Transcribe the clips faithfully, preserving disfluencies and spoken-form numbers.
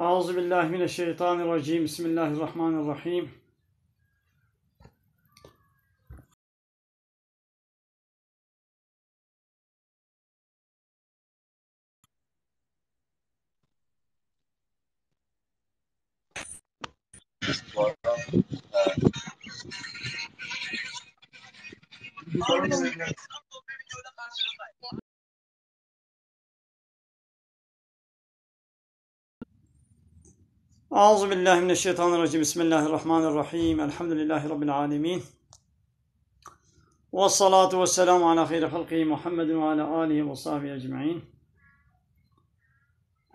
أعوذ بالله من الشيطان الرجيم. بسم الله الرحمن الرحيم. أعوذ بالله من الشيطان الرجيم. بسم الله الرحمن الرحيم. الحمد لله رب العالمين. والصلاة والسلام على خير خلقه محمد وعلى آله وصحبه أجمعين.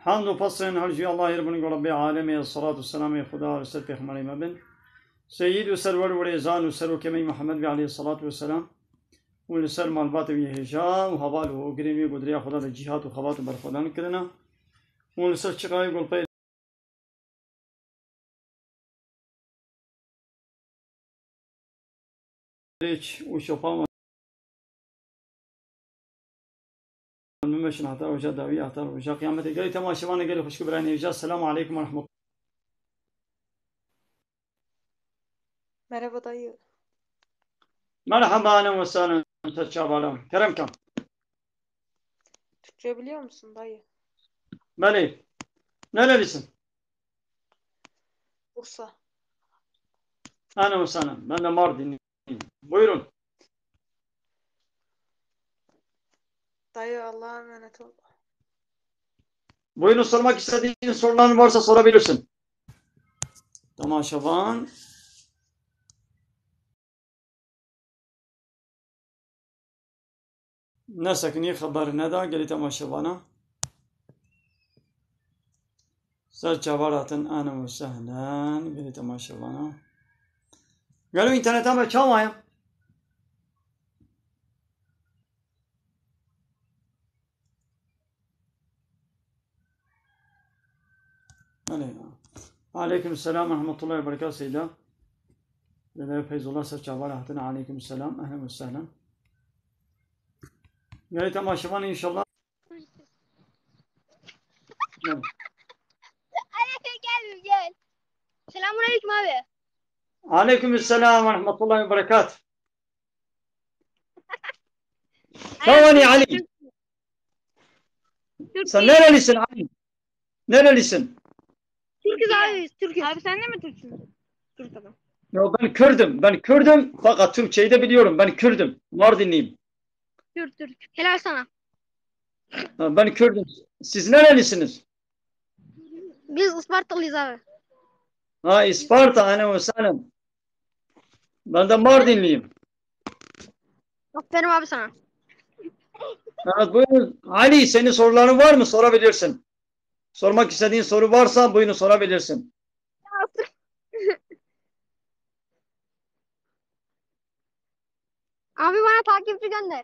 Hamd û pesên her ji Allahê re bin ku Rebbê alemê, salatu û selamê Xuda li ser pêxemberê me bin. Seyyid û serwer û rêzan û serokê me Muhammed be aleyhissalatu vesselam. Û li ser malbatê wî hêja û heval û ogirên wî ku di rêya Xuda de cîhat û xebat û berxwedan kirine. Û li ser çiqayê golpeyê rêç û şopa wan bimeşin heta roja dawî, heta roja qiyametê. Gelî temaşevanê, gelî xwişk û birayên hêja, selamu aleykum ve rahmetullah. Merhaba dayı. Merhaba, ahlen ve sahlen, ser çavara. Kerem kan. Türkçe biliyor musun dayı? Belê. Nerelisin? Bursa. Ahlen ve sahlen. Ben de Mardinliyim. Buyurun. Dayı, Allah'a emanet ol. Buyurun, sormak istediğin soruların varsa sorabilirsin. Temaşevan. Nesekinî xeber neda, gelî temaşevana. Ser çavar hatin, ahlen ve sehlen, gelî temaşevana. Gelo înterneta me çawa ye? Belê. Aleyküm selam ve rahmetullahi ve berekatuhu Seyda. Leyla Feyzullah ser çavara hatine. Aleyküm selam. Ehlen ve sehlen. Gelî temaşevan inşallah. Gel, gel, gel. Selamun aleyküm abi. Aleyküm selam ve rahmetullahi ve berekatuhu. Çawanî Ali? Türkiye. Sen nerelisin Ali? Nerelisin? Türküz abi, biz Türküz. Abi sen de mi Türksün? Türk adam. Ya ben Kürdüm, ben Kürdüm. Fakat Türkçeyi de biliyorum. Ben Kürdüm, Mardinliyim. Türk, Türk. Helal sana. Ha, ben Kürdüm. Siz nerelisiniz? Biz Ispartalıyız abi. Ha, Isparta, ahlen ve sahlen. Ben de Mardinliyim. Aferin abi sana. Evet, buyurun. Ali, senin soruların var mı? Sorabilirsin. Sormak istediğin soru varsa buyurun, sorabilirsin. Abi, bana takipçi gönder.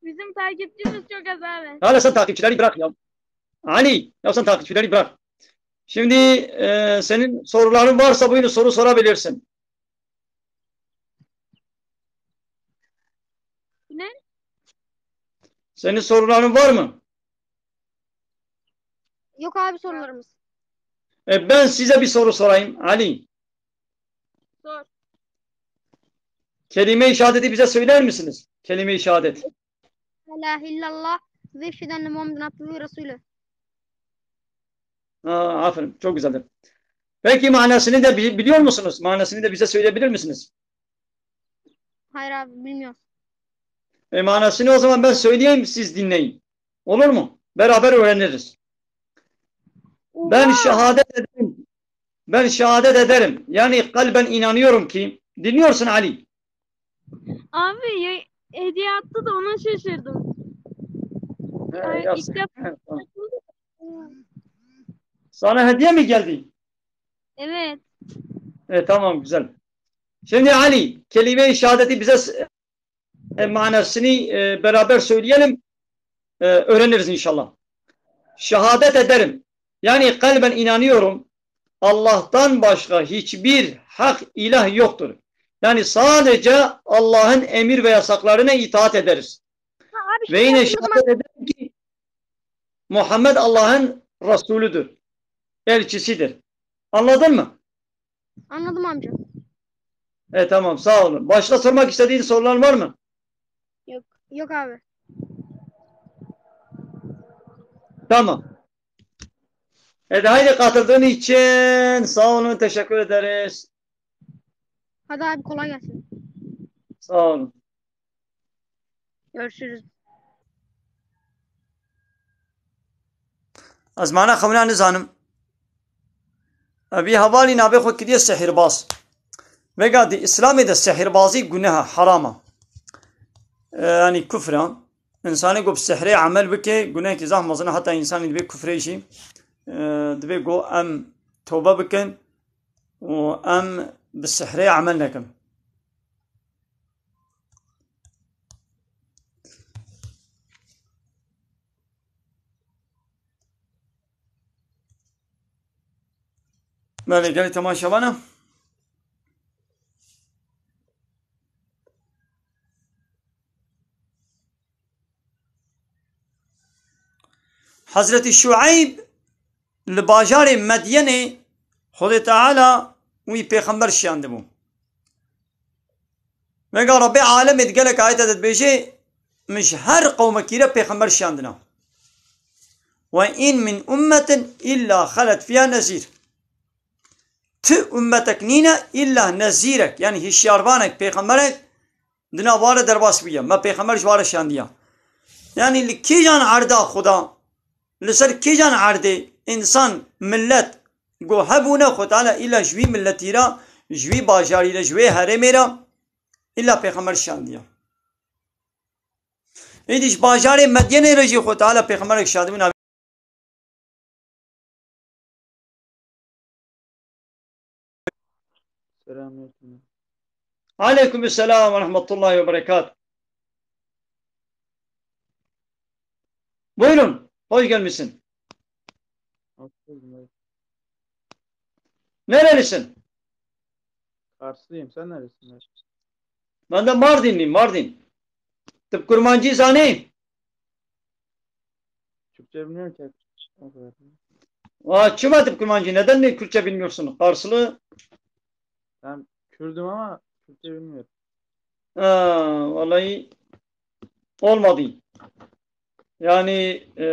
Bizim takipçimiz çok az abi. Hala sen takipçileri bırak ya. Ali, ya sen takipçileri bırak. Şimdi, e, senin soruların varsa buyurun, soru sorabilirsin. Ne? Senin soruların var mı? Yok abi sorularımız. E, ben size bir soru sorayım Ali. Sor. Kelime-i şehadeti bize söyler misiniz? Kelime-i şehadet. La ilahe illallah ve eşhedü enne Muhammeden abdühü ve resulü. Ha, aferin. Çok güzeldir. Peki manasını da bi-, biliyor musunuz? Manasını da bize söyleyebilir misiniz? Hayır abi, bilmiyorum. E, manasını o zaman ben söyleyeyim, siz dinleyin. Olur mu? Beraber öğreniriz. Ben şehadet ederim. Ben şehadet ederim. Yani kalben inanıyorum ki, dinliyorsun Ali. Abi ya, hediye attı da ona şaşırdım. He, yani ya ilk sen- defa. Tamam. Sana hediye mi geldi? Evet. E, tamam, güzel. Şimdi Ali, kelime-i şehadeti bize s- e, manasını, e, beraber söyleyelim, e, öğreniriz inşallah. Şehadet ederim. Yani kalben inanıyorum. Allah'tan başka hiçbir hak ilah yoktur. Yani sadece Allah'ın emir ve yasaklarına itaat ederiz. Ha, abi, Ve şimdi yine anladım. Şehadet ederim ki Muhammed Allah'ın Resulüdür, elçisidir. Anladın mı? Anladım amca. E, tamam, sağ olun. Başka sormak istediğin sorular var mı? Yok. Yok abi. Tamam. E, de haydi katıldığın için sağ olun, teşekkür ederiz. Hadi abi, kolay gelsin. Sağ olun. Görüşürüz. Ez mana xewna nizanim. Evî hevalî navê xwe kiriye sihirbaz. Vega di Îslamê de sihirbazî guneha, herama. E, yanî kufra. Însanê ku bi sihrê emel bike, gunehekî zaf mezin e, heta însanî divê kufrê jî, e, divê ku em tobe bikin û em bi sihrê emel nekin. Belê, gelê temaşevana. Hezretî Şueyb li bajarê Medyenê Xwedê Teala wî pêxember şiyandibû. Vega Rebbê alemê di gelek ayete de dibêje, min ji her qewmekî re pêxember şiyandina. Ve in min ummetin illa xelet fiha nezîr. Ti ummetek nîne illa nezîrek, yanî hişyarvanek, pêxemberek di nav wan re derbas bûye. Me pêxember ji wan re şiyandiye. Yanî li kîjan erda Xuda, li ser kîjan erdê însan, millet, ku hebûne, Xwe Teala îla ji wî milletî re, ji wî bajarî re, ji wê herêmê re îla pêxember şandiye. Êdî ji bajarê Medyenê re jî Xwe Teala pêxemberek şandibû navê. Selamünaleyküm. Aleyküm selam ve rahmetullahi ve berekat. Buyurun, hoş gelmişsin. Hoş buldum, evet. Nerelisin? Karslıyım, sen neresin? Ben de Mardinliyim, Mardin. Tıp kurmancı zani. Türkçe bilmiyorum ki. O kadar. Aa, çima tıp kurmancı? Neden ne Kürtçe bilmiyorsun? Karslı. Ben Kürdüm ama Türkçe bilmiyorum. Ha, vallahi olmadı. Yani, e,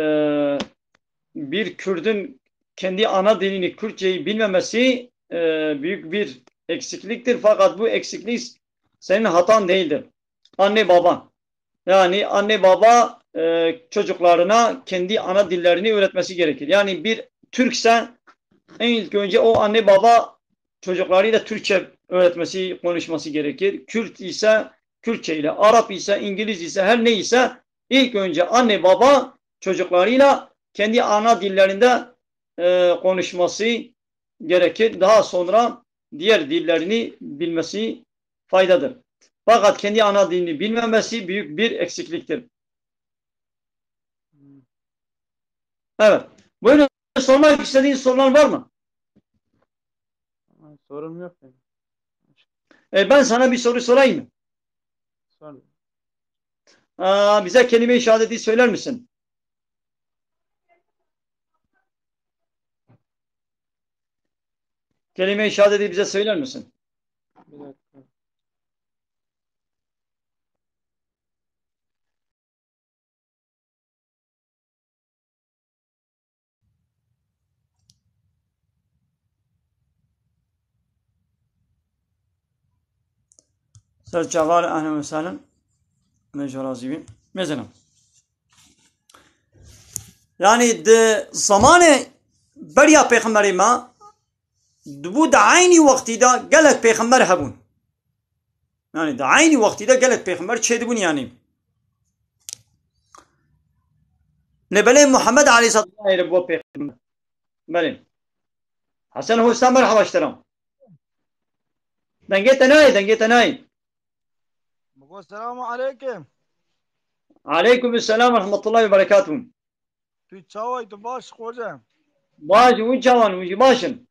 bir Kürdün kendi ana dilini, Kürtçeyi bilmemesi, e, büyük bir eksikliktir. Fakat bu eksiklik senin hatan değildir. Anne baban. Yani anne baba, e, çocuklarına kendi ana dillerini öğretmesi gerekir. Yani bir Türkse en ilk önce o anne baba çocuklarıyla Türkçe öğretmesi, konuşması gerekir. Kürt ise Kürtçe ile, Arap ise, İngiliz ise, her ne ise ilk önce anne baba çocuklarıyla kendi ana dillerinde, e, konuşması gerekir. Daha sonra diğer dillerini bilmesi faydadır. Fakat kendi ana dilini bilmemesi büyük bir eksikliktir. Evet. Buyurun, sormak istediğiniz sorular var mı? Sorum yok benim. E, ben sana bir soru sorayım mı? Sor. Aa, bize kelime-i şehadeti söyler misin? Kelime-i şehadeti bize söyler misin? Bir dakika. Ser çavar, ehlen ve sehlen. Me jî razî bî. Mezenim. Yani di zamanê beriya pêxemberê me, dibû di eynî wextî de gelek pêxember hebûn. Yani di eynî wextî de gelek pêxember çêdibûn yani. Lê belê Muhammed aleyhisselam nayê bo pêxember. Belê. Hesen Hostan, merhaba ji te re. Dengê te nayê, dengê te nayê. Migo, selamu aleykum. Aleykum selam ve rahmetullahi ve berekatuhu. Tu çawa yî, tu baş, xoce? Baş, hûn çawan, hûn jî baş in?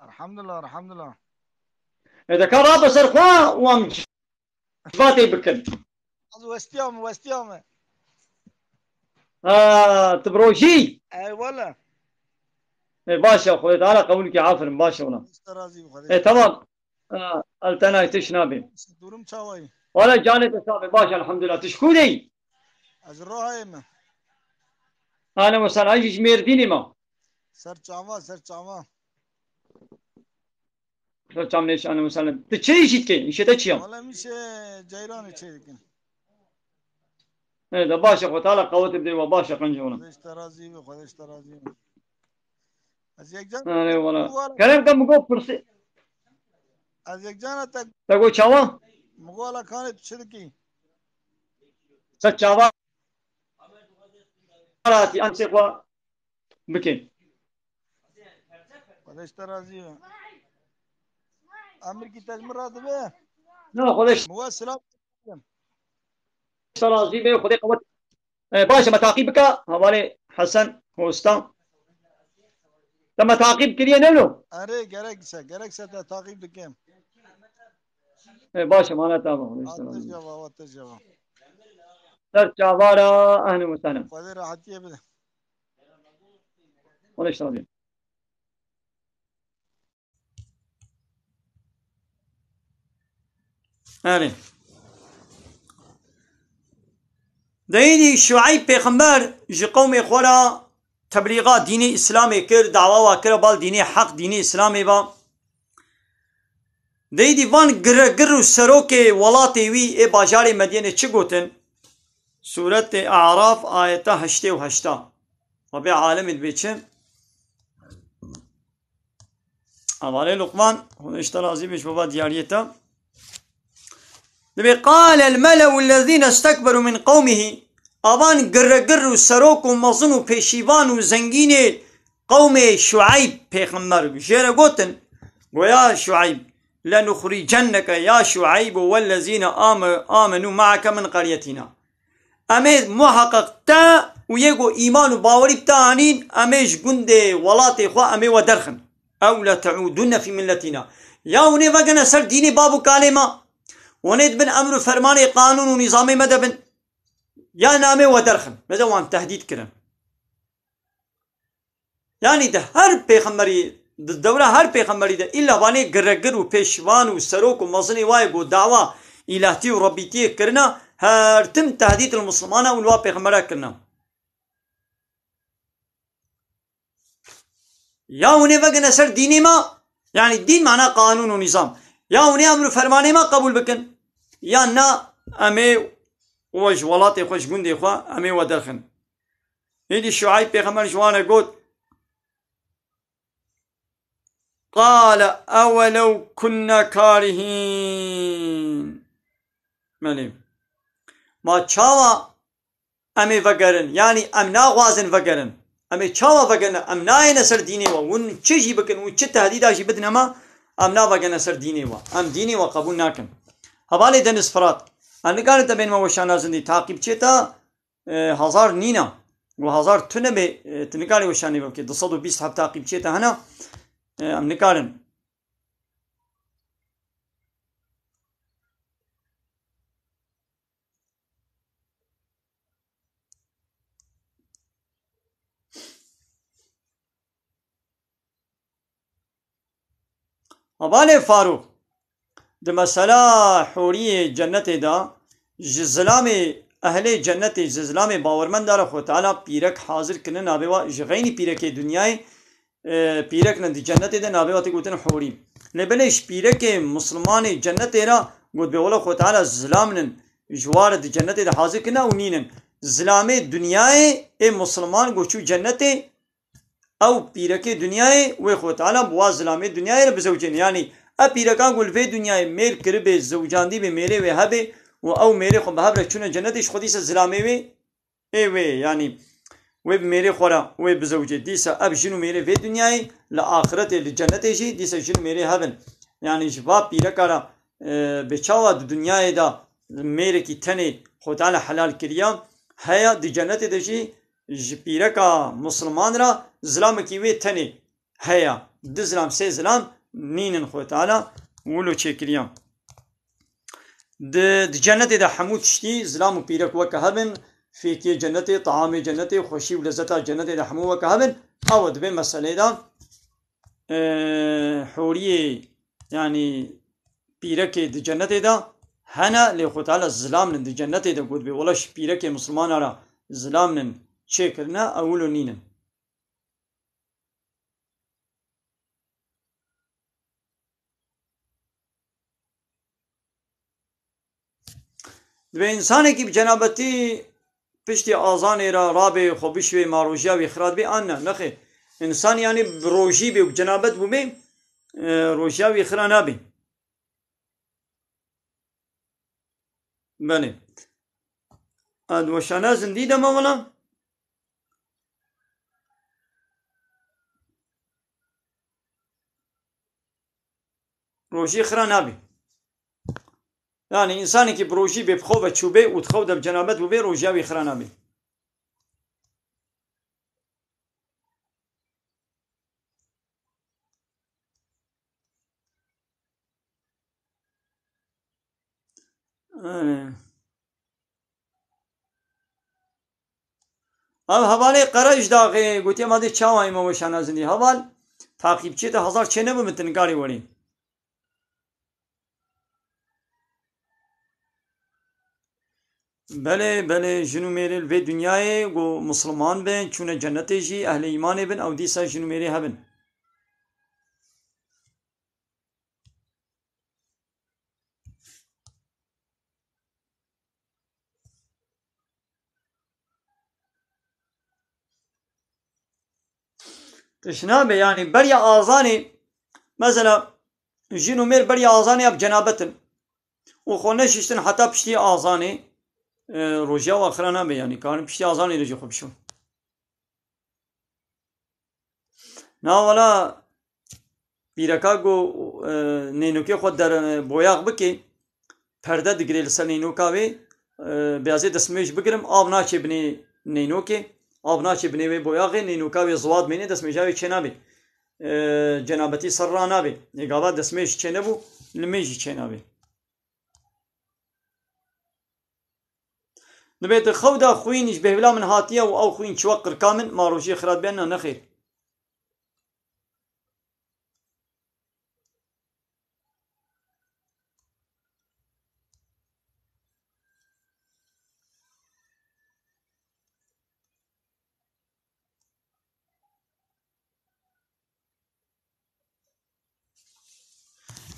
Elhamdulillah, elhamdulillah. E, de ka rabe ser xwe, wan vatê bikin. Ez westiya me, westiya me. Ha, tu bi rojî? Eyvallah. E, baş e, Xwedê Teala qebûl ke, aferin, baş e wina. Xwedê te razî be, Xwedê. E, tamam. Ha, Altanay, tu şinabî. Durum çawa yî? Wala canê te sax be, baş, elhamdulillah. Tu ji ku de yî? Ez ji Rohayê me. Ahlen we sahlen, ez jî ji Mêrdînê me. Ser çava, ser çava. Ser çam nêş, ahlen we sahlen. Tu çi îşî dikî? Îşê te çi ya? Wala min îşê ceyranê çê dikin. Evet, de baş e, Xwedê Teala qewetê bide we, baş e, qenc e wina. Xwedê ji te razî be, Xwedê ji te razî be. Ez yek can Erê wala. Wala. Kerem ke min got pirsê. Ez yek cana te Te got çawa? Min got wala kanê tu çi dikî? Te çawa hatî, em sê xwe bikin. Xwedê ji te razî be. Emirkî te ji min re dibe. Na, Xwedê ji Min we silav. Te razî be, Xwedê qewet. E, baş e, me taqîb bike, hevalê Hesen Hosta. Te me taqîb kiriye ne lo? Erê, gerek se, gerek se te taqîb dikim. E, baş e, mane tamam. Xwedê ji te razî be. Hat te ceva, hat te ceva. Ser çavara, ehlen we sahlen. Xwedê rehetiyê bide. Xwedê ji te razî be. Erê. Deyîdî Şueyb pêxember ji qewmê xwe re teblîxa dînê Îslamê kir, dawa wa kir, bal dînê heq, dînê Îslamê ba. Deyîdî van giregir û serokê welatê wî ê bajarê Medyenê çi gotin? Sûretê Araf, ayeta heştê û heşta. Rabê alemê dibê çi? Hevalê Luqman, Xwedê ji te razî be, ji bo va diyariyê te. Dibê, "Qâlel mele'u lezîne istekberu min qewmihî." Avan giregir û serok û mezin û pêşîvan û zengînê qewmê Şueyb pêxember jê re gotin, go, "Ya Şueyb, lenuxricenneke ya Şueyb û wellezîne ame-, amenu me'eke min qeryetina." Em ê muheqeq te û yê ku îman û bawerî bi te anîn, em ê ji gundê welatê xwe em ê we derxin. Ew leteûdunne fî milletina. Ya hûn ê vegene ser dînê bab û kalê me. Hûn ê di bin emr û fermanê, qanûn û nîzamê me de bin. Ya na em ê we derxin. Mêze wan tehdîd kirin. Yanî di her pêxemberî, di dewra her pêxemberî de îlla vanê giregir û pêşvan û serok û mezinê wayê ku dawa îlahtî û rebîtiyê kirina, her tim tehdîd li Mislimana û li wa pêxembera kirina. Ya hûn ê vegine ser dînê me, yanî dîn mana qanûn û nîzam. Ya hûn ê emr û fermanê me qebûl bikin, yan na em ê we ji welatê xwe, ji gundê xwe em ê we derxin. Êdî Şueyb pêxember ji wan re got, "Qale ewelew kunne karihîn." Belê. Ma çawa em ê vegerin? Yanî em naxwazin vegerin. Em ê çawa vegerin? Em nayêne ser dînê we. Hûn çi jî bikin, hûn çi tehdîda jî bidine me, em navegene ser dînê we. Em dînê we qebûl nakin. Hevalê Deniz Firat. Em nikarin te bên me weşana zindî. Taqîbçê te e, hezar nîne. Û hezar tune bê, e, tu nikarî weşanê bikî. Du sed û bîst heb taqîbçiyê te hene. E, em nikarin. Hevalê Farûq, di mesela hûriyê cennetê de, ji zilamê ehlê cennetê, ji zilamê bawermenda re Xwe Teala pîrek hazir kirine navê wa, ji xeynî pîrekê dinyayê, e, pîrek ne di cennetê de navê wa tê gotin hûrî. Lê belê ji pîrekê mislimanê cennetê re got bê wele Xwe Teala zilamnin ji wa re di cennetê de hazir kirine û nînin. Zilamê dinyayê ê misliman got çû cennetê, ew pîrekê dinyayê wê Xwe Teala bi wa zilamê dinyayê re bizewicêne. Yanî Ev pîrekan ku li vê dinyayê mêr kiribê, zewcandîbê, mêrê wê hebê û ew mêrê xwe bi hev re çûne cenetê, ji xwe dîsa zilamê wê, ê wê, yanî wê bi mêrê xwe re wê bizewicê. Dîsa ev jin û mêrê vê dinyayê li axiretê, li cenetê jî dîsa jin û mêrê hev in. Yanî ji va pîreka re, e, bê çawa di dinyayê de mêrekî tenê Xwe Teala helal kiriya, heye, di cenetê de jî ji pîreka misilman re zilamekî wê tenê heye. Du zilam, sê zilam nînin, Xwe Teala wilo çêkiriya. Di, di cenetê de hemû tiştî, zilam û pîrek weke hev in, fêkiyê cenetê, taamê cenetê, xweşî û lezeta cenetê de hemû weke hev in. Ew divê meselê de, e, hûriyê, yanî pîrekê di cenetê de hene, lê Xwe Teala zilam nin di cenetê de, gotibê, wela ji pîrekê misilmana re zilam nin çêkirine, ew wilo nînin. Divê însanekî bi cenabetî piştî azanê re rabê, xwe bişwê, ma rojiya wî xira dibê an ne? Nexêr. Însan, yanî bi rojî bê û bi cenabet bûbê, e, rojiya wî xira nabê. Belê. Ad weşana zindî de me wela. Rojî xira nabî. Yanî însanekî bi rojî bê, bi xew ve çûbê û di xew de bi cenabet bûbê, rojiya wî xira nabî. Erê. Ev hevalê Qerejdaxê gotiye, ma dê çawa ême weşana zindî. Heval, taqîbçiyê te hezar çê nebû min tu nikarî werî. Belê, belê, jin û mêrê li vê dinyayê ku misilman bin, çûne cenetê jî, ehlê îmanê bin, ew dîsa jin û mêrê hebin. Tişt nabe, yanî beriya azanê, mesela jin û mêr beriya azanê ev cenabet in û xwe neşiştin heta piştî azanê, e, rojiya wan xira nabe, yanî karin piştî azanê de jî xwe bişon. Na wala pîreka ku, e, nênokê xwe der, e, boyax bike, perde digire li ser nênoka wê, e, bêazê destmêj bigirim, av naçe binê nênokê, av naçe binê wê boyaxê, nênoka wê ziwa dimêne, destmêja wê çênabe. E, cenabetî ser ranabe. Ê gava destmêj çênebû, limêj jî çênabe. Dibê di xew de xwîn ji bêhvila min hatiye û ew xwîn çiwe qirka min, ma rojiyê xira dibe, na nexêr.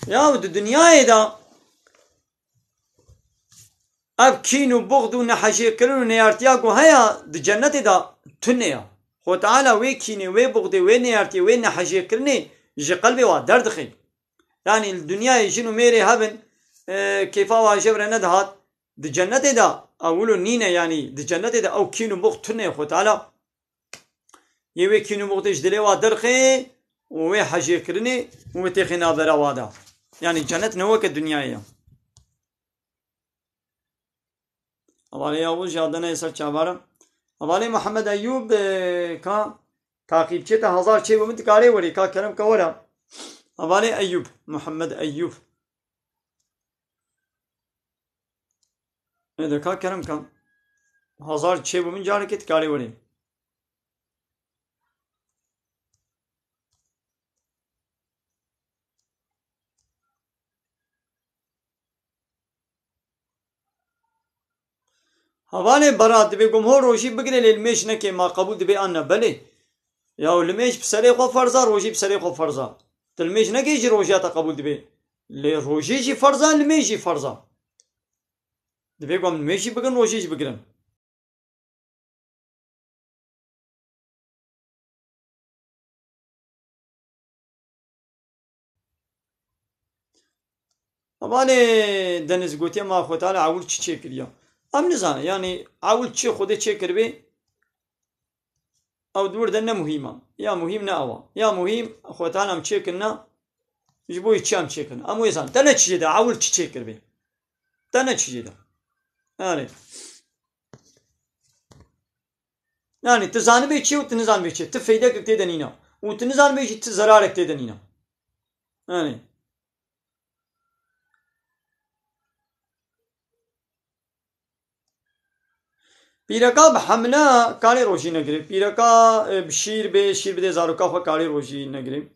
Ya di dinyayê de ev kîn û buxd û nehejêkirin û neyartiya ku heye di cennetê de tune ye. Xwe Teala wê kînê, wê buxdê, wê neyartiyê, wê nehejêkirinê ji qelbê wa derdixe. Yanî li dinyayê jin û mêrê hebin, e, kêfa wa ji vir re nedihat. Di cennetê de ew wilo nîne, yanî di cennetê de ew kîn û buxd tune ye. Xwe Teala yê wê kîn û buxdê ji dilê wa derxê û wê hejêkirinê û wê têxê navbera wa de. Yanî cennet ne weke dinyayê ye. Hevalê Yavuz jî adene ser çavara. Hevalê Muhammed Eyûb, e, ka taqîbçiyê te hezar çê bû min, dikarê werî, ka kerem ke were. Hevalê Eyûb, Muhammed Eyûb. Êde ka kerem ke. Hezar çê bû min, carekê dikarê werî. Hevalê Berat, dibê ku ho rojî bigire lê limêj neke, ma qebûl dibe an ne? Belê. Ya limêj bi serê xwe ferz a, rojî bi serê xwe ferz a. Tu limêj neke jî rojiya te qebûl dibe. Lê rojî jî ferz a, limêj jî ferz a. Dibê ku em limêj jî bigirin, rojî jî bigirin. Vanê Deniz gotiye ma Xwe Teala ewil çi çêkiriye? Em nizanin, yanî ewil çi Xwedê çêkiribê, ew di wir de ne muhîm e. Ya muhîm ne ew e. Ya muhîm Xwe Teala em çêkirine, ji bo yî çi em çêkirine. Em wê zanin. Te ne çi jê de, ewil çi çêkiribê. Te ne çi jê de. Erê. Yanî tu zanibê çi û tu nizanibê çi. Tu feydekek tê de nîne. Û tu nizanibê jî tu zerarek tê de nîne. Yanî. Pîreka bi hemle karê rojî negirê. Pîreka, e, bi şîr bê, şîr bidê zaroka xwe karê rojî negirê.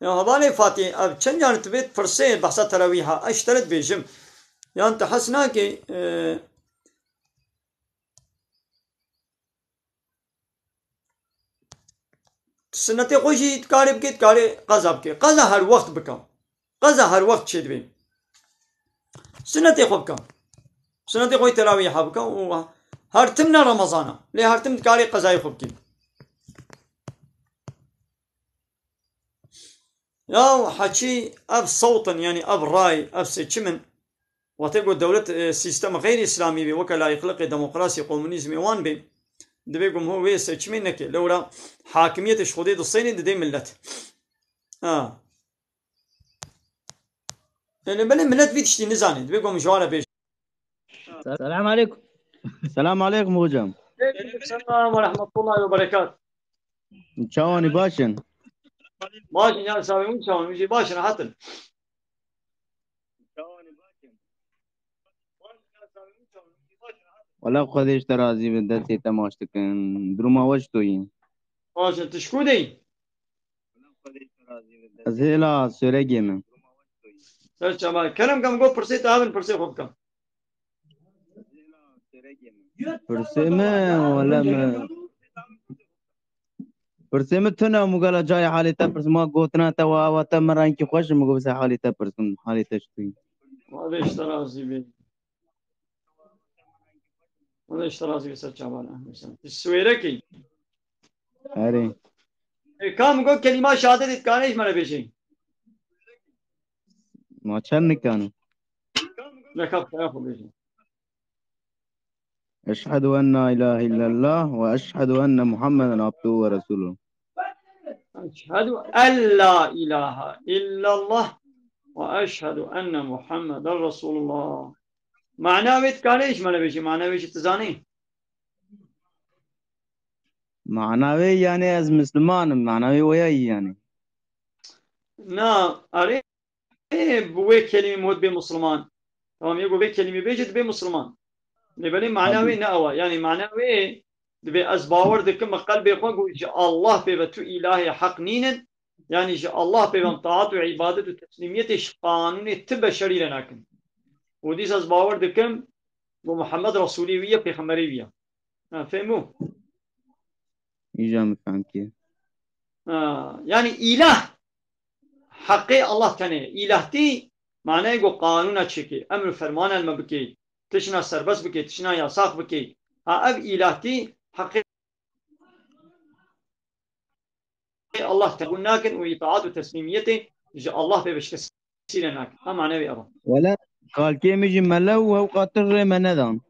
Ya hevalê Fatî, ev çend car tu vê pirsê behsa terawîha, ez ji te re dibêjim. Yan tu hes nakê, e, Sinetê xwe jî dikarê bikê, dikarê qeza bikê. Qeza her wext bike. Qeza her wext çêdibê. Sinetê xwe bike. Sinetê xwe terawîha bike û her tim ne Remezan e. Lê her tim dikarê qezayê xwe bikê. Ya heçî ev sewt in, yanî ev ray, ev seçim in. Wextê ku dewlet, e, sîstem xeyr îslamî bê, weke layîqliqê, demokrasî, komunîzmê wan bê, divê ku min wê seçimê neke. Lewra hakimiyetê ji Xwedê distênê didê millet. Ha. Lê belê millet vî tiştî nizanê. Divê ku min ji wan re bêjim. Selam aleyküm. Selam aleyküm hocam. Aleyküm selam ve rahmetullahi ve berekat. Çawanî baş in? Baş in ya sabe, hûn çawan, hûn jî baş in, rehat in. Wala Xwedê ji te razî be, destê te maç dikin. Duruma we çito yî? Baş in, tu ji ku de yî? Ez hêla Soregê me. Ser çava. Kerem ke min got pirsê te hebin, pirsê xwe bikim. Pirsê me, wele me. Pirsê me tune, mugala cayê halê te pirs, ma gotina te wa, wa te me renkî xweş, min got, "Bi se halê te pirsim, halê te çitî?" Wele ji te razî be. Wele ji te razî be ser çavan, ehmed sen. Tu Swêrekî? Erê. E, ka min got kelîma şehadetê dikare ji me re bêjê? Ma çend nikane? Ne, ka bi xwe bêjê. Eşhedü en la ilahe illallah ve eşhedü enne Muhammeden abduhu ve resuluh. Eşhedü en la ilahe illallah ve eşhedü enne Muhammeden Resulullah. Mana wê dikare ji me re bêjî, mana wê jî tu zanî? Mana wê yani ez Müslümanım, mana wê oya yani. Na, arê, bi wê kelimê min got bê Müslüman. Tamam, yê ku vê kelimê bêje dibê Müslüman. Lê belê mana wê ne ew e. Yani mana wê dibê ez bawer dikim bi qelbê xwe ku ji Allah pê ve tu ilahê heq nînin. Yani ji Allah pê ve em taat û îbadet û teslîmiyetê ji qanûnê ti beşerî re nakin. Û dîsa ez bawer dikim ku Muhammed Resulê wî ye, pêxemberê wî ye. Ha, fehmû? Îja min fehm kir. Ha, yani îlah heqê Allah tenê. Îlahtî manayê ku qanûna çêkê, emr û fermana li me bikê, tişna serbest bikê, tişna yasax bikê. Ha, ev îlahtî heqê Allah te hûn nakin û îtaat û teslîmiyetê ji Allah pê ve ji kesî re nakin. Ha, manevê ev e. Wele kalkê min jî mele û hewqa tu rê me nedan.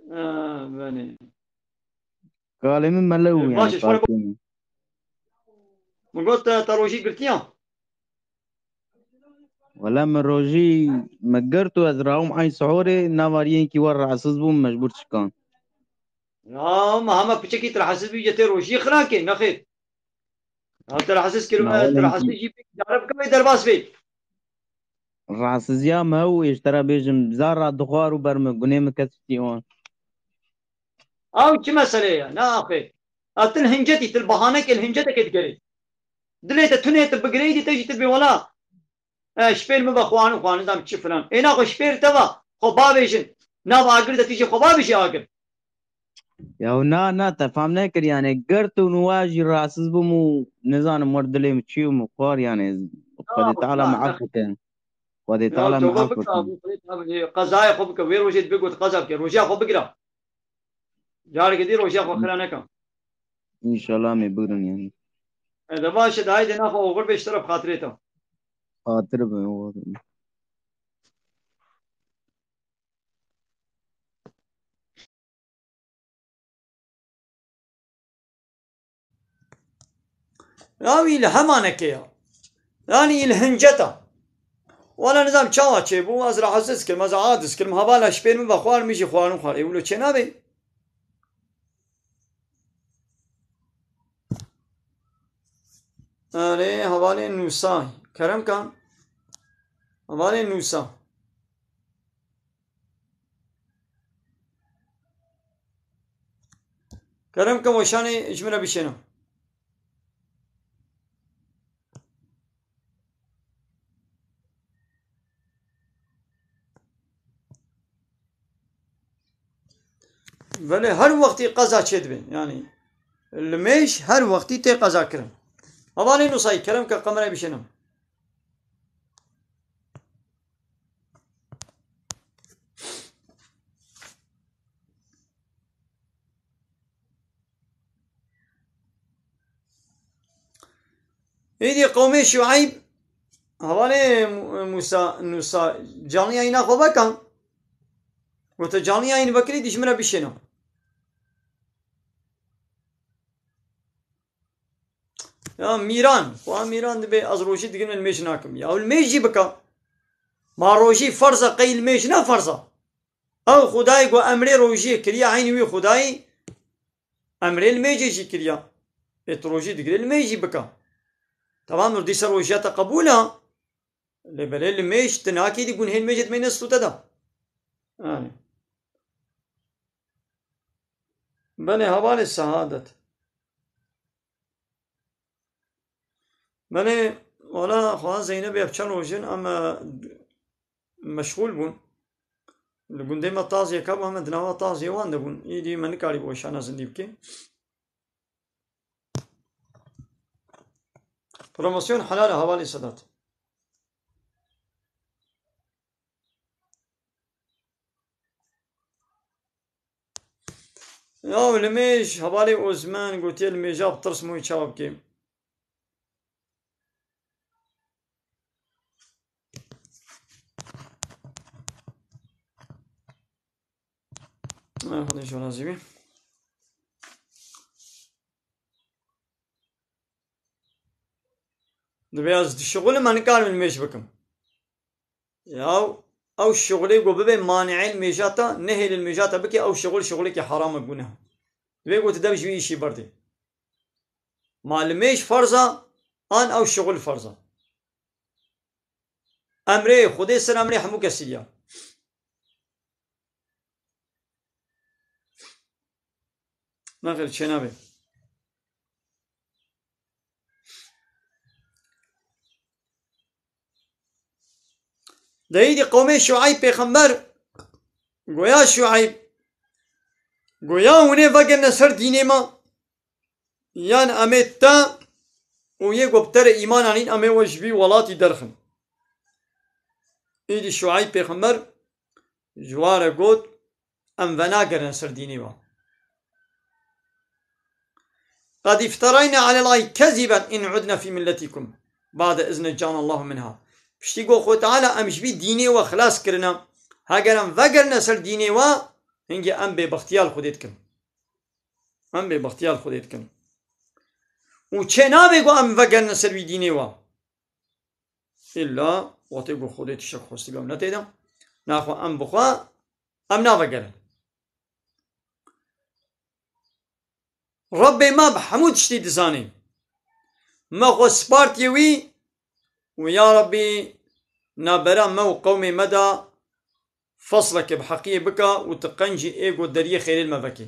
Ha, belê. Kalê min mele û Ee, yani baş e, şöyle kalkê min. Min got te, te rojî girtiya? Wele min rojî me girt û ez rawim eyn sihorê, nava riyên kî we rahatsiz bûm, mecbûr çikan. Ya, ma hema piçekî tu rahatsiz bî, tê rojî xirakê, nexêr. Ya, tu rahatsiz kir, Na, tu wele rahatsiz jî bî, cara bike wê derbas bê. Rahatsiziya me û êş te re bêjim, zara dixwar û ber min, gunê min kes tî wan. Ew çi mesele ye? Ne axê. A, tu li hincetî, tu li bahanekê, li hincetekê digerî. Dilê te tunê, tu bigirêdî, te jî tu bê wela. E, şpêr min ve xwarin xwarin, nizam çi filan. Ê naxwe şpêr te va, xwe bavêjin. Nav agir de tu jî xwe bavêjî agir. Ya na, na, te fam nekir yani. Girt û niwa jî rahatsiz bûm û nizanim wer dilê min çi û min xwar yani. Xwedê Teala me af bike. Xwedê Teala me af bike. Qezaya xwe bike. Wê rojê dibê got qeza bike. Rojiya xwe bigira. Careke dî roja xwe xira neke. Înşallah em ê bigrin yanî. E, de baş e, de haydi naxwe oxir be ji te re bi xatirê te. Xatir be, oxir be. Ya wî li hemanekê ya. Yanî î li hinceta. Wala nizam çawa çêbû, ez rahatsiz kirim, ez aciz kirim, hevala ji pêr min ve xwar, min jî xwarin xwar. Ê wilo çênabê. Erê, hevalên nûsa. Kerem kan. Hevalên nûsa. Kerem ke weşanê ji min re bişêne. Belê her wextî qeza çêdibe. Yanî li mêj her wextî tê qeza kirin. Hevalên Nusayî, kerem ke kamerayê bişêne. Êdî qewmê Şueyb, hevalê Mu-, Musa, Nusa, canlî yayîna xwe vekan. Gote, canlî yayîn vekirî, dî ji min re bişêne. Ya mîran, xwe mîran dibe, ez rojî digirim, li mêj nakim. Ya li mêj jî bika. Ma rojî ferz e, qey li mêj ne ferz e? Ew Xwedayê ku emrê rojiyê kiriye, eynî wî Xwedayê emrê li mêjê jî kiriye. Ê tu rojî digire, li mêj jî bika. Tamam, dîsa rojiya te qebûl e. Lê belê li mêj tu nakî dî gunhên mêjê dimeyne stû te de. Yani. Belê hevalê Sehadet. Belê, wala xwezan Zeynebê ev çend roj in, em, e, meşxûl bûn. Li gundê me taziyeke bû, em di nava taziyê wan de bûn. Îdî me nikarîbû weşana zindî bike. Promosyon helal e, hevalê Sedat. Ya li mêj hevalê Ozmen gotiye li mêja bi tirs moyê çawa bikê. Ay, Xwedê ji we razî bî. Divê ez dişixulim, ez nikarim li mêj bikim. Ya ew şixulê ku bibe mani'ê li mêja te, nehêlê li mêja te bike, ew şixul şixulekî heram e, guneh e. Divê ku tu dev ji wî îşî berdê. Ma li mêj ferz e, an ew şixul ferz e? Emrê Xwedê ser emrê hemû kesî ya. Nexêr, çênabe. Deyîdî qewmê Şueyb pêxember, goya Şueyb, goya hûn ê vegerine ser dînê me, yan em ê te û yê ku bi te re îman anîn, em ê we ji vî welatî derxin. Îdî Şueyb pêxember ji wan re got, em venagerine ser dînê we. قد افترينا على الله كذبا إن عدنا في ملتكم بعد إذ نجانا الله منها. Piştî got Xwedê Teala, em ji vî dînê we xilas kirine. Heger em vegerine ser dînê we, hingê em bêbextiya li Xwedê dikin. Em bêbextiya li Xwedê dikin. Û çê nabe ku em vegerine ser vî dînê we. Îlla wextê ku Xwedê tiştek xwestî be em ne tê de. Naxwe em bi xwe em navegerin. Rebbê me bi hemû tiştî dizanî. Me xwe spartiye wî û ya Rebbî nabera me û qewmê me de fesleke bi heqiyê bika û tu qencî ê ku deriyê xêrê li me vekî.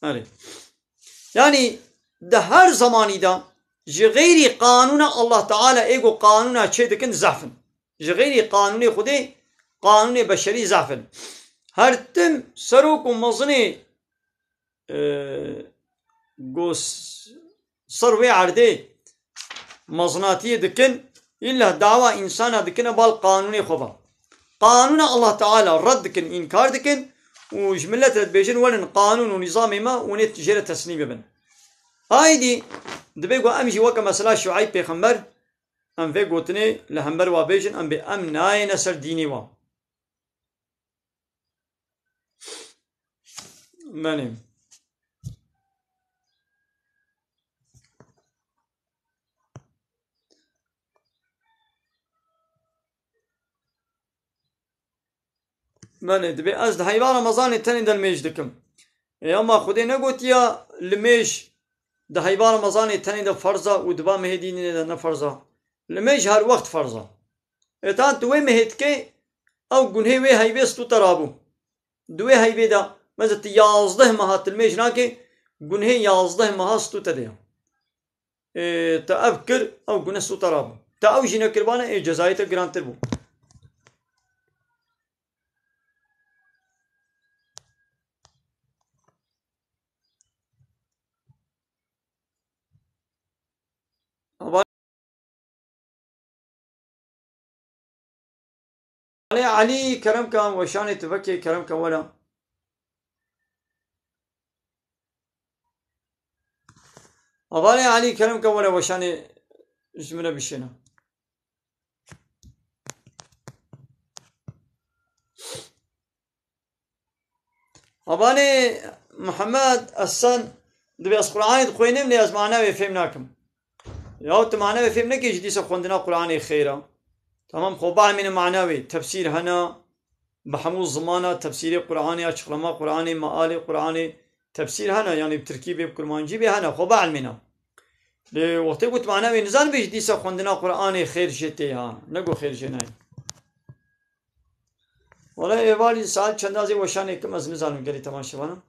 Erê. Yanî di her zemanî de ji xeyrî qanûna Allah Teala ê ku qanûna çê dikin zehf in. Ji xeyrî qanûnê Xwedê qanûnê beşerî zehf in. Her tim serok û mezinê e, ku s-, ser wê erdê mezinatiyê dikin, îlla dawa însana dikine bal qanûnê xwe ve. Qanûna Allah Teala red dikin, înkar dikin û ji miletê re dibêjin, werin qanûn û nîzamê me û nê jê re teslîm bibin. Aydî dibê ku em jî weke mesela Şueyb pêxember, em vê gotinê li hember wa bêjin, em bê em nayêne ser dînê wa. Belê. Belê, dibê ez di heyva Remezanê tenê de limêj dikim. Ê, ama Xwedê negotiya limêj di heyva Remezanê tenê de ferz e û di va mehê dînê de ne ferz e. Limêj her wext ferz e. Ê, tan tu wê mehê dikê, ew gunhê wê heyvê stû te rabû. Di wê heyvê de, mesela tu yazdeh meha tu limêj nakê, gunhê yazdeh meha stû te de ye. Ê, te ev kir, ew gune stû te rabû. Te ew jî nekiribane, ê, cezayê te girantir bû. Alê Elî, kerem ke, weşanê tu vekê, kerem ke were. Hevalê Elî, kerem ke were, weşanê ji min re bişêne. Hevalê Mihemed, ez sen dibê ez Qur'anê dixwînim, lê ez manevê fêm nakim. Yaw tu manevê fêm nekî, ji dîsa xwendina Qur'anê xêr e. Tamam, xwe bielmîne manevê, tefsîr hene, bi hemû zimana tefsîrê Qur'anê, açıklama Qur'anê, mealê Qur'anê, tefsîr hene, yanî bi tirkî bê, bi kurmancî bê hene, xwe bielmîne. Lê wextê ku tu manevê nizanibî, ji dîsa xwendina Qur'anê xêr jê tê ha, ne ku xêr jê nayê. Wele êvarî saet çenda zê weşanê kim, ez nizanim gelî temaşevan im.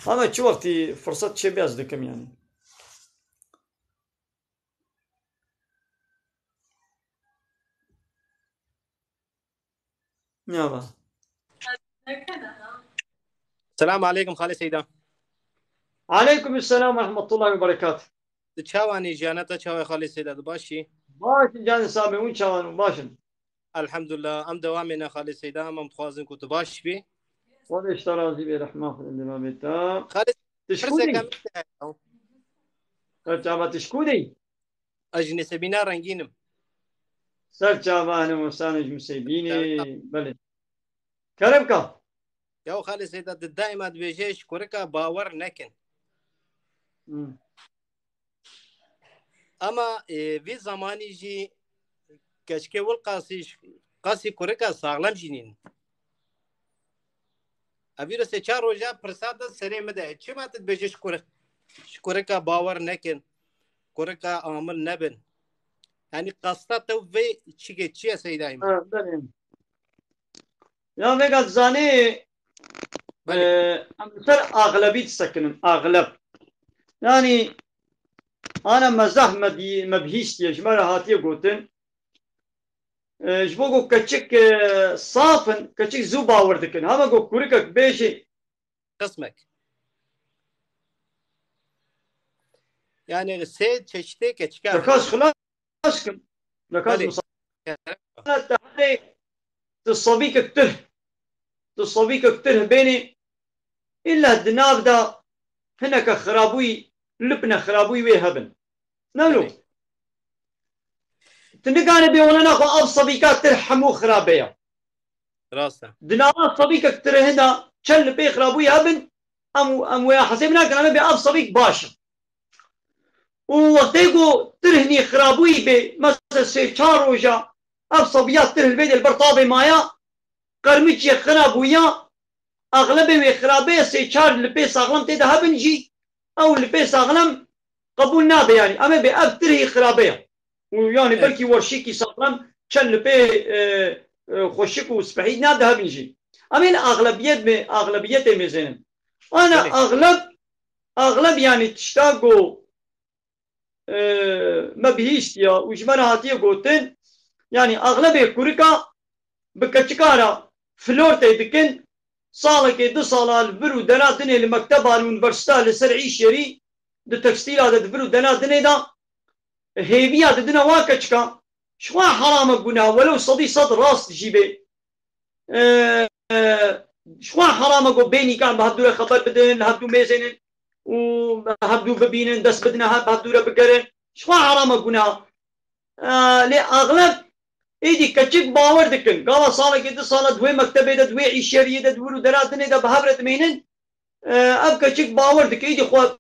Ama çi wextî firsat çêbe ez dikim yani. Ya va. Selam aleykum Xalê Seyda. Aleykum selam ve rahmetullahi ve berekat. Tu çawanî, jiyana te çawa Xalê Seyda, tu baş î? Baş in canê sabê, hûn çawan in, baş in? Elhamdulillah, em dewamê ne Xalê Seyda, em, em dixwazin ku tu baş bî. Xwedê ji te razî bê, rehma Xwedê li babê te. Xalê, tu ji ku dî? Ser çava tu ji ku dî? Ez ji Nêsebîna Rengîn im. Ser çava hene wesan ji Nisêbînê, belê. Kerem ka. Ya Xalê Seyda, tu daîma dibêje ji kurika bawer nekin. Hmm. Ama, e, vî zamanî jî keçikê wil qasî, qasî kurika saxlem jî nîn. Evîro sê çar roja pirsa de serê min de. Çima tu dibêje ji kuri-, ji kurika bawer nekin, kurika amil nebin? Yanî qasta te vê çikê çi ye Seyda Îmam? Ha, belê. Ya vêga dizanê, belê, e, em li ser axlebî disekinin, axleb. Yanî ana mezah me dî-, me bihîstiye, ji me re hatiye gotin. E, ji bo ku keçik, e, saf in, keçik zû bawer dikin. Hema ku kurikek bêjî. Qismek. Yani sê çeşitê keçika. Dixwaz xilas kim. Dixwaz misal. Te herê tu sabîkek tirh, tu sabîkek tirh bênî, îlla di nav de hineke xirabûyî, lipne xirabûyî wê hebin. Ne lo? Belê. Tu nikane bê wele naxwe ev sabîka tirh hemû xirabe ye. Rast e. Di nava sabîkek tirh de çend lipê xirabûyî hebin, em, em wê hesêb nakin, em ê bê ev sabîk baş e. Û wextê ku tirh nî xirabûyî bê, mesela sê çar roja ev sabiya tirh li vê dê li ber tavê maya, qermikê xirabûya, axlebê wê xirabe ye, sê çar lipê saxlem tê de hebin jî, ew lipê saxlem qebûl nabe yanî. Em ê bê ev tirhî xirabe ye. Û yanî, evet, belkî werşîkî saxlem çend lipê, e, e, xweşik û spehî nav de hebin jî. Em ê li axlebiyet mê-, axlebiyetê mêzênin. Ana, belê, axleb, axleb yanî tişta ku e, me bihîstiya û ji me re hatiye gotin, yanî axlebê kurika bi keçika re flortê dikin, salekê du sala li vir û dera dinê li mekteba li unîversîta li ser îşêrî di tekstîla de di vir û dera dinê de hêviya didine wa keçika, ji xwe heram e, guneh, welew sedî sed rast jî bê. E, e, Ji xwe heram e ku bê nîkah bi hevdû re xeber bidin, li hevdû mêzênin û bi hevdû bibînin, dest bidine hev, bi hevdû re bigerin. Ji xwe heram e, guneha. E, lê axleb êdî keçik bawer dikin. Gava salekê, du sala di wê mektebê de, di wê îşeriyê de, di wir û dera dinê de bi hev re dimînin. E, ev keçik bawer dike. Êdî xwe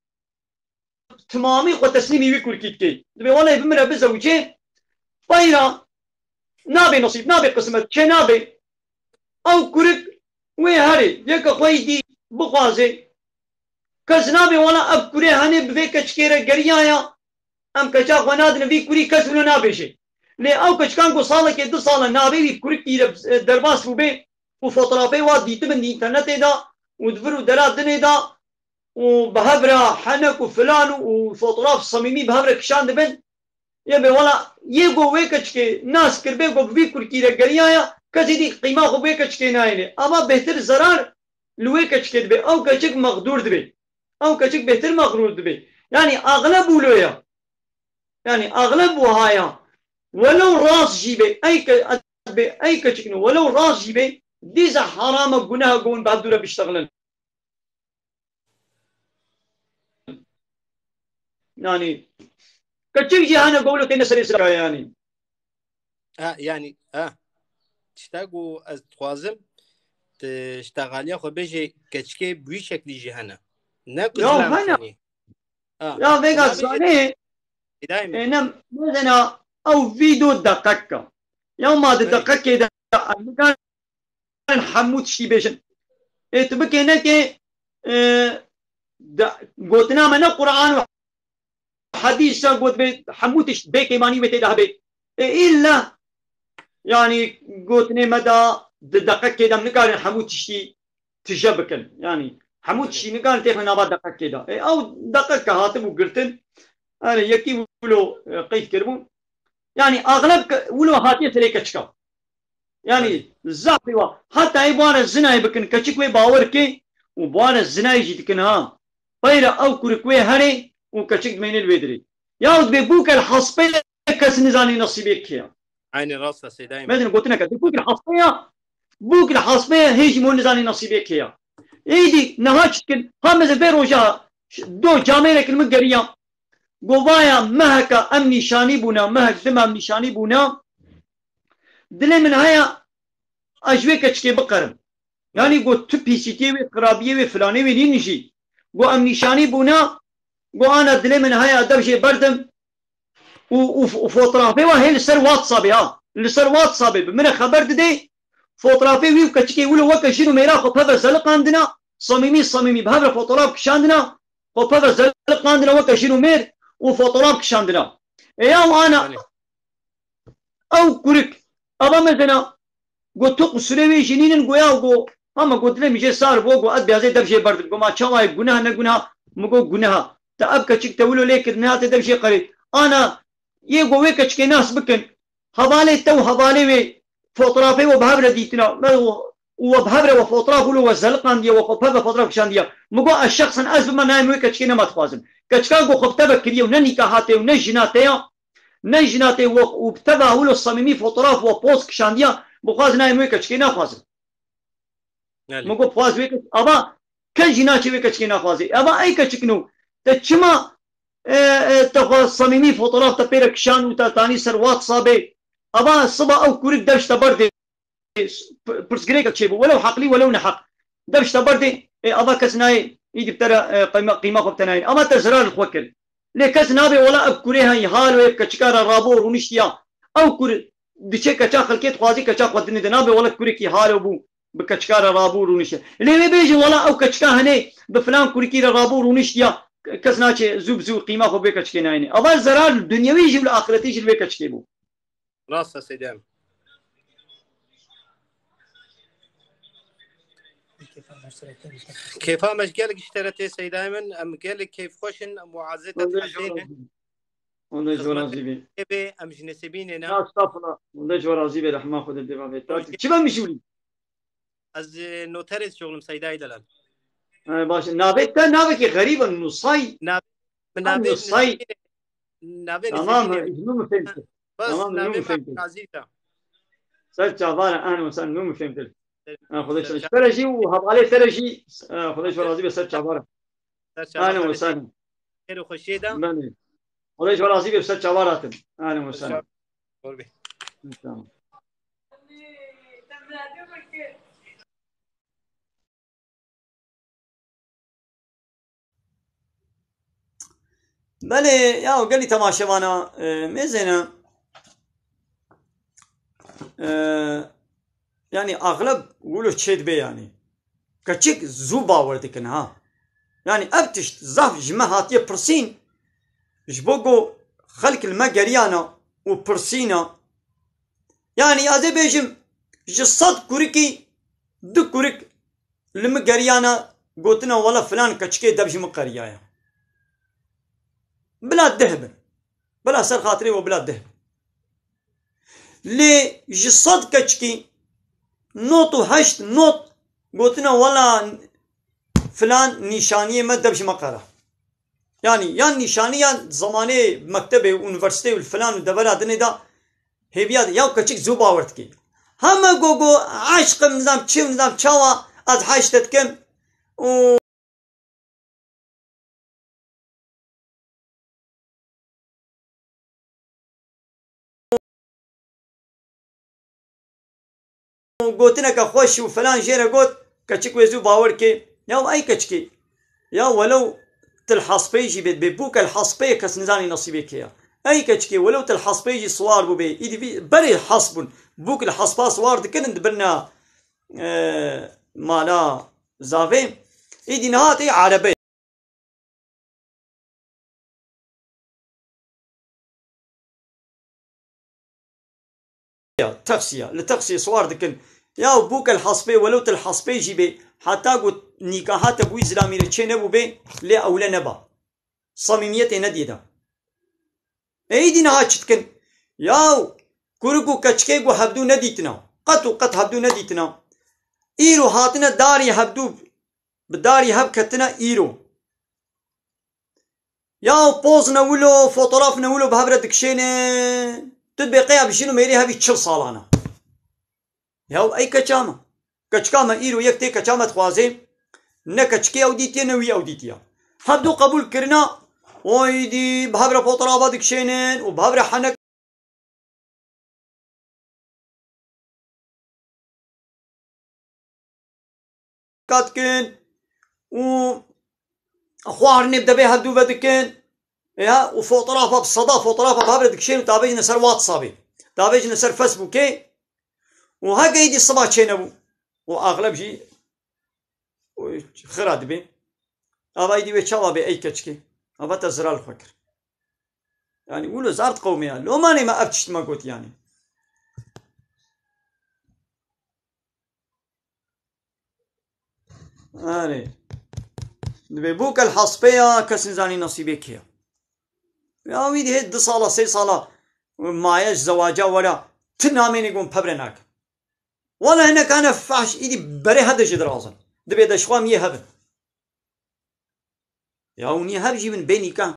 timamî xwe teslîmî wî kurkî dike. Dibê welê bi min re bizewicê, peyra nabe nesîb, nabe qismet, çê nabe. Ew kurik wê herê, yeke xwe yî dî bixwaze. Kes nabe wela ev kurê henê bi vê keçikê re geriyaya. Em keça xwe nadin vî kurî, kes wilo nabêje. Lê ew keçikan ku salekê, du sala navê wî kurikî re, e, derbas bûbe û fotoğrafê wa dîtibin di înternetê de û di vir û dera dinê de û bi hev re henek û filan û fotoğraf samîmî bi hev re kişandibin. Yê bê wela yê ku wê keçikê nas kiribê ku bi vî kurkî re geriyaya, kesê dî qîma xwe bi wê keçikê nayêne. Ama bêhtir zerar li wê keçikê dibe. Ew keçik mexdûr dibe. Ew keçik bêhtir mexdûr dibe. Yanî axleb wilo ya. Yanî axleb wiha ya. Welew rast jî be, ey ke-, be, ey keçikno, welew rast jî be, dîsa heram e, guneh e ku hûn bi hevdû re biştexilin. Yanî, keçik jî hene ku wilo têne serê sira yanî. Ha, yanî, ha. Tişta ku ez dixwazim, tu ji texaliya xwe bêjê keçikê bi wî şeklî jî hene. Ne ku Ya, zilam hene. Tenê. Ha. Ya, vêga Zilam bêjê zanê, Hidayê min. Ê, ne, mesela, ew vîdeo deqeqe. Ya ma di Belê. Deqeqê de em nikarin hemû tiştî bêjin. Ê, tu bikê nekê, e, de, gotina me ne Quran û hedîs e, got bê hemû tişt bê kêmanî wê tê de hebe. Ê, îlla, yanî gotinê me da di deqekê de em nikarin hemû tiştî tije bikin. Yanî hemû tiştî nikarin têxin nava deqekê de. Ê, ew deqeke hatibû girtin. Erê, yekî wilo, e, qeyd kiribû. Yanî axleb ke-, wilo hatiye serê keçika. Yanî Belê. Zafî wa. Heta ê bi wan re zinayê bikin, keçik wê bawer ke û bi wan re zinayê jî dikin ha. Peyre ew kurik wê herê û keçik dimêne li wê dirê. Ya dibê bûke li hespê, kes nizanî nesîbê kê ya. Aynî rast e, Seydayê min. Mezin gotineke, bûk li hespê ya, bûk li hespê ya, hê jî mo nizanî nesîbê kê ya. Êdî niha çi dikin? Ha mezin vê roja do camêrek li min geriya. Govaya meheka em nîşanî bûna, mehek dima em nîşanî bûna. Dilê min haya, ez ji wê keçikê biqerim. Yanî got tu pîsîtiyê wê, xirabiyê wê, filanê wê nîn jî. Got em nîşanî bûna, got ana dilê min haya dev jê berdim. Û, û, û fotoğrafê wa hê li ser WhatsAppê ha. Li ser WhatsAppê bi min re xeber didê. Fotoğrafê wî û keçikê wilo weke jin û mêra xwe peve zeliqandina. Samîmî, samîmî bi hev re fotoğraf kişandina. Xwe peve zeliqandina weke jin û mêr û fotoğraf kişandina. E ya û ana Belê. Ew kurik, ava mezena, got tu qusûrê wê jî nînin, goya go, hema got dilê min jê sar bo, go ez biyazê dev jê berdim. Go ma çawa ye, guneh ne guneh? Min go guneh. Te ev keçik te wilo lê kir, nehate dev jê qerê. Ana, yê go wê keçikê nas bikin. Hevalê te û hevalê wê fotoğrafê we bi hev re dîtina. Me û, û we bi hev re we fotoğraf wilo we zeliqandiye, we xwe peve fotoğraf kişandiye. Min go ez şexsen ez bime nayêm wê keçikê nema dixwazim. Keçika go xwe bi te ve kiriye û ne nîka hate û ne jina te ya. Ne jina tê we û bi teva wilo samîmî fotoğraf we poz kişandiya, bixwaz nayê wê keçikê naxwazin. Belê. Min got, bixwaz wê keç-, ava kes jî naçê wê keçikê naxwazê. Ava ey keçikno, te çima, e, e, te xwe samîmî fotoğraf te pê re kişan û te tanî ser WhatsAppê? Ava siba ew kurik dev ji te berdê. P-, pirsgirêkek çêbû, welew heqlî, welew neheq. Dev ji te berdê, ê, ava kes nayê, îdî bi te re, e, qîma, qîma xwe bi te nayê. Ava te zirar li xwe kir. Lê kes nabe, wela ev kurê heyî, halo yê bi keçika re rabû û rûniştiya. Ew kur diçe keça xelkê dixwazî, keça xwe dinê de nabe, wela kurekî halo bû, bi keçika re rabû û rûniştiya. Lê wê bêjin, wela ew keçika henê bi filan kurikî re rabû û rûniştiya, kes naçê zû bi zû qîma xwe bi wê keçikê nayêne. Ava zerar li dinyewî jî û li axiretî jî li wê keçikê bû. Rast e Seydayê min. Kêfa me ji gelek ji te re tê Seydayê min. Em gelek kêfxweş in, em muazê te Hûn de ji we dihezînin. Razî bin. Hûn de ji we razî bin. Xizmetê bê, em ji nesebînê ne. Ya estağfurullah. Hûn de ji we razî bin. Rehma Xwedê dê ve. Çi be mijûlî? Ez, e, noterê şixulim Seydayê Delal. He, baş. Navê te navekî xerîb e, Nusay. Nav-, min Ha, navê Nusay. Nusay. Navê Tamam, Nusay. Ji min fêm kir. Bas, Tamam, navê min fêm kir. Ser çavara, an sen min fêm kir. Ha, Xwedê ji te re jî û hevalê te re jî, ha, Xwedê ji we razî be ser çavara. Ser çava Ahlen we xalê sahlen. Xêr û xweşiyê de. Belê. Xwedê ji we razî be ser çavara hatin. Ahlen we sahlen. Ser çava. Tamam. Belê, ya gelî temaşevana, e, mêzêne, e, yanî axleb wilo çêdibe yanî. Keçik zû bawer dikin ha. Yanî ev tişt zaf ji me hatiye pirsîn, ji bo ku xelk li me geriyana û pirsîna. Yanî ez ê bêjim, ji sed kurikî du kurik li min geriyana, gotina wela filan keçikê dev ji min qeriyaye. Bila deh bin. Bila ser xatirê we bila deh bin. Lê ji sed keçikî not û heşt not gotina wela filan nîşaniyê me dev ji me qera. Yanî yan nîşanî yan zemanê mektebê û unîversîteyê û li filan û devera dinê de hêviya de ya keçik zû bawer dikî. Heme go go eşqim nizam çi nizam çawa ez heşt te dikim û gotineke xweş û filan jê re got, keçik wê zû bawer kê. Ya ey keçikê. Ya welew til hespê jî bê, bê bûke li hespê kes nizanî nesîbê kê ya. Ey keçikê, welew til hespê jî siwar bûbê. Îdî vî berê hesp bûn. Bûk li hespa siwar dikirin dibirina, e, mala zavê. Îdî niha tê erebê. Ya, teksiya, li teksiyê siwar dikin. Ya bûke li hespê, welew til hespê jî bê, heta ku nîkaha te bûyî zilamî re çê nebûbê, lê ewle neba. Samîmiyetê nedî de. Êdî niha çi dikin? Yaw, kurik û keçikê ku hevdû nedîtina. Qet û qet hevdû nedîtina. Îro hatine darî hevdû, bi darî hev ketine îro. Yaw poz ne wilo, fotoğraf ne wilo bi hev re dikişêne. Tu dibê qeya bijîn û mêrê hevî çil salana. Yaw ey keça me. Keçika me îro yek tê keça me dixwazê. Ne keçikê ew dîtiye, ne wî ew dîtiye. Hevdû qebûl kirina, oydî bi hev re fotoğrafa dikişênin û bi hev re henek dikin û xwarinê bi devê hevdû ve dikin. Ya, û fotoğrafa bi seda fotoğrafa bi hev re dikişên û davêjine ser WhatsAppê. Davêjine ser Facebookê û heke êdî siba çênebû û axleb jî û xira dibê. Ava êdî wê çawa bê ey keçikê? Ava te zirar li xwe kir. Yanî wilo zaf diqewime ya. Lomanê me ev tişt me got yanî. Erê. Dibê bûke li hespê ya, kes nizanî nesîbê kê ya. Ya wî dihê du sala, sê sala maye ji zewaca wera, ti namênê gon pebre nake. Wala hinek hene fahş îdî berê hede jî dirazin. Dibê de ji xwe em yê hev in. Ya hûn yê hev jî bin bê nîka.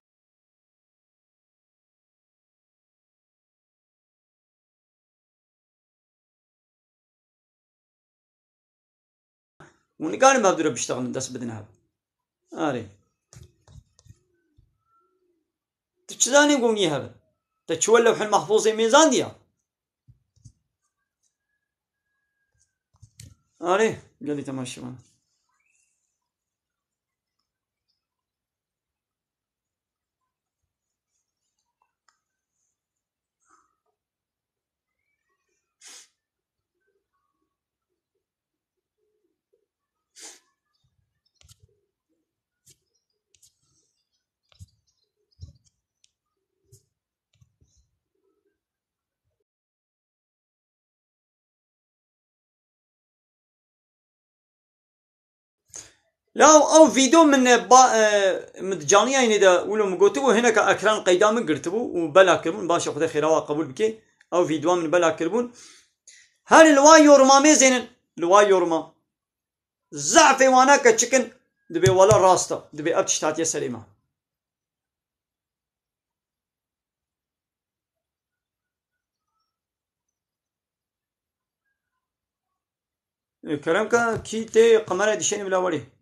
Hûn nikarin bi hev dû re biştexilin, dest bidin hev. Arê. Tu çi zanî ku hûn yê hev in? Te çi we lewhil mehfûzê mêzandiya? Arê, gelî temaşevan. Law ew vîdeo min, e, ba, e, min di caniyayînê de wilo min gotibû, hineka ekran qeyda min girtibû û bela kiribûn. Baş e, Xwedê xêra wa qebûl bike. Ew vîdeoa min bela kiribûn. Her li wa yoruma mêzênin, li wa yoruma. Zehfê wana keçikin, dibê wela rast e, dibê ev tişt hatiye serê me. Kerem ke kî tê qemera dişenî bila werî.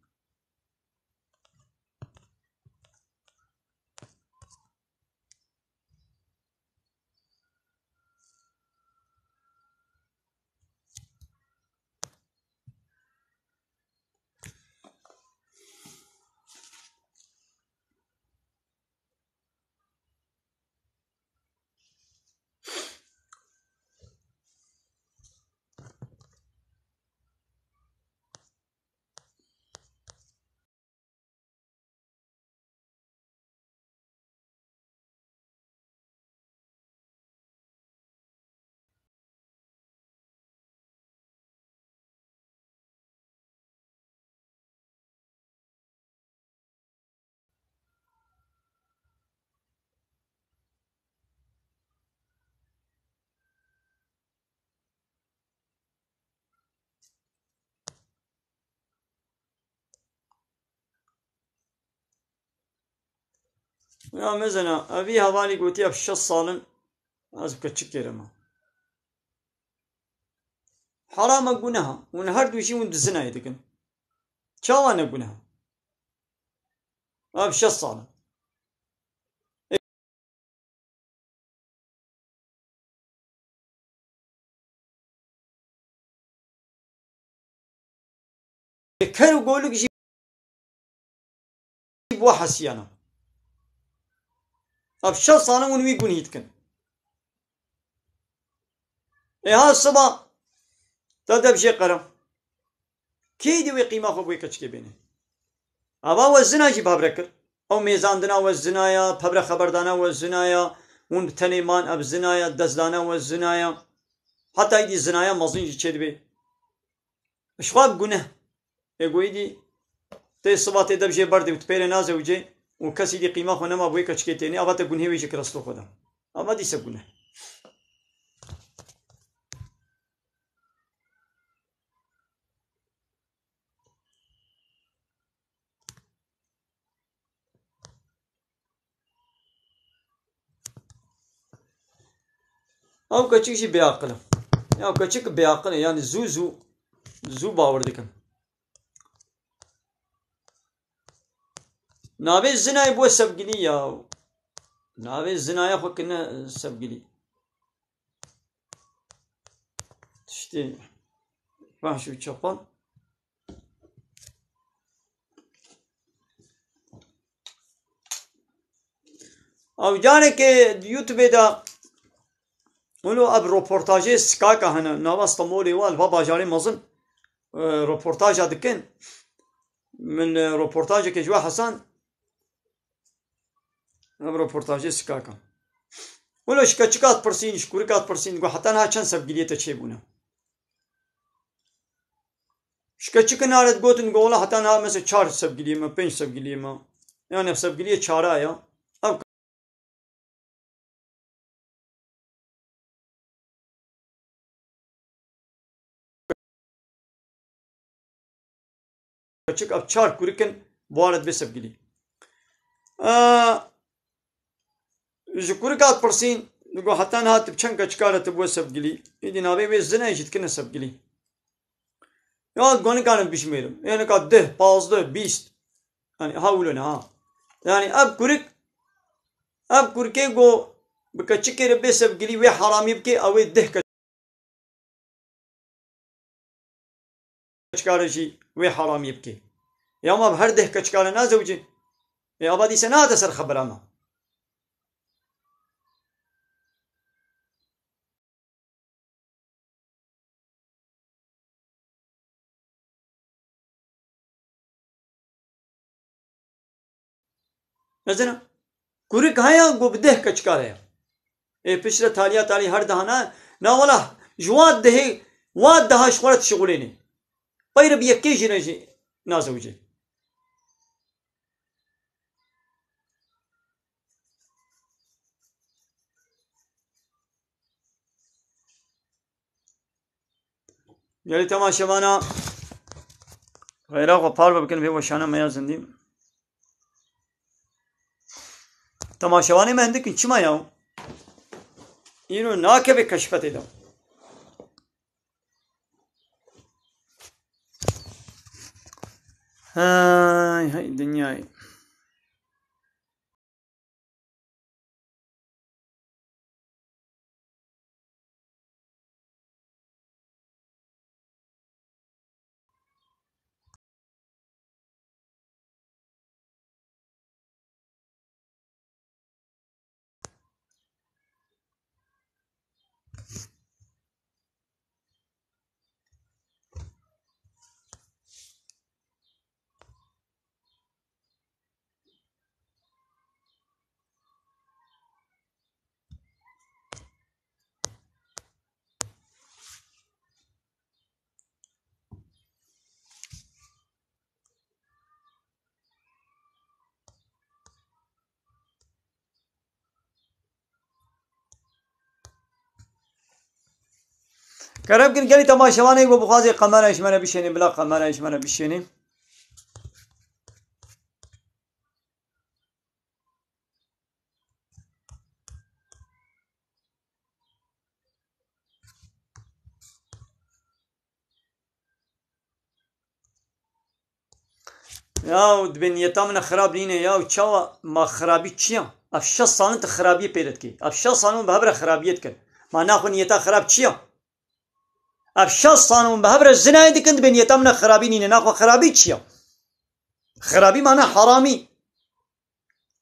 Ya mezena, evî hevalî gotiye bi şeş sal in, ez bi keçikê re me. Heram e, guneh e. Hûn her du jî hûn di zinayê dikin. Çawa ne guneh e? Ev şeş sal e. Ker û golik jî bo hesiyana. Ev şeş sal e hûn wî gunhî dikin. Ê ha siba te dev jê qere. Kê dî wê qîma xwe bi wê keçikê bêne? Ava we zina jî bi hev re kir. Ew mêzandina we zina ya, bi hev re xeberdana we zina ya, hûn bi tenê man ev zina ya, destdana we zina ya. Heta îdî zinaya mezin jî çêdibe. Ji xwe bi guneh. Ê go îdî tê siba tê dev jê berdê û tu pê re nazewicê û kesî dî qîma xwe nema bi wê keçikê tênê, ava te gunhê wê jî kir esto xwe de. Ava dîse guneh. Ew keçik jî bêaqil e. Ya keçik bêaqil e, yani zû zû, zû bawer dikin. Navê zinayê bo sevgilî ya. Navê zinaya xwe kine sevgilî. Tiştê fahş û çapan. Ew careke di YouTube de wilo ev roportajê Skaka hene, nava Stenbolê wa li va bajarê mezin, e, roportaja dikin. Min, e, roportajeke ji we hesan, ev roportajê Skaka. Wilo ji keçika dipirsîn, ji kurika dipirsîn, digo heta niha çend sevgiliyê te çêbûne? Ji keçikê nare digotin, digo wela heta niha mesela çar sevgiliyê me, pênc sevgiliyê me. Yani ev sevgiliyê çara ya. Ev keçik, ev çar kurik in, bi wan re dibe sevgilî. Aa, ji kurika dipirsîn, digo heta niha tu bi çend keçika re tu bûye sevgilî? Êdî navê wê zinayê jî dikine sevgilî. Ya gonika ne bijmêrim. Ê nika deh, pazdeh, bîst. Yani ha wilo ne ha. Yani ev kurik, ev kurikê go bi keçikê re bê sevgilî wê heramî bike, ew ê deh keçikare jî wê heramî bike. Ya ma bi her deh keçikare nazewicin. Ê ava dîse nehate ser xebera me. Mezina. Kurik haya ku bi deh keçikar heye. Ê piştre taliya talî her dehana, na wela ji wa dehê, wa daha ji xwe re dişixulêne. Peyre bi yekê jî re jî nazewicê. Gelî temaşevana xeyra xwe parve bikin vê weşana me ya zindî. Temaşevanê me hindik in çima ya? Îro nakeve keşfetê de. Hay hay dinyayê. Kerem kin gelî temaşevanê ku bixwazê qemera ji me re bişênê, bila qemera ji me re bişênê. Yaw, dibê niyeta min xirab nîne, yaw, çawa ma xirabî çi ya? Ev şeş sal in tu xirabiyê pê re dikî. Ev şeş sal in bi hev re xirabiyê dikin. Ma naxwe niyeta xirab çi ya? Ev şeş sal in bi hev re zinayê dikin, dibê niyeta min xirabî nîne, naxwe xirabî çi ya? Xirabî mana heramî.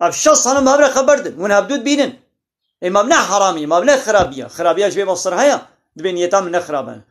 Ev şeş sal in bi hev re xeber din. Hûn hevdû dibînin. Ê ma ne heramî, ma ne xirabiya. Xirabiya ji vê ve sir heye. Dibê niyeta min ne xirab e.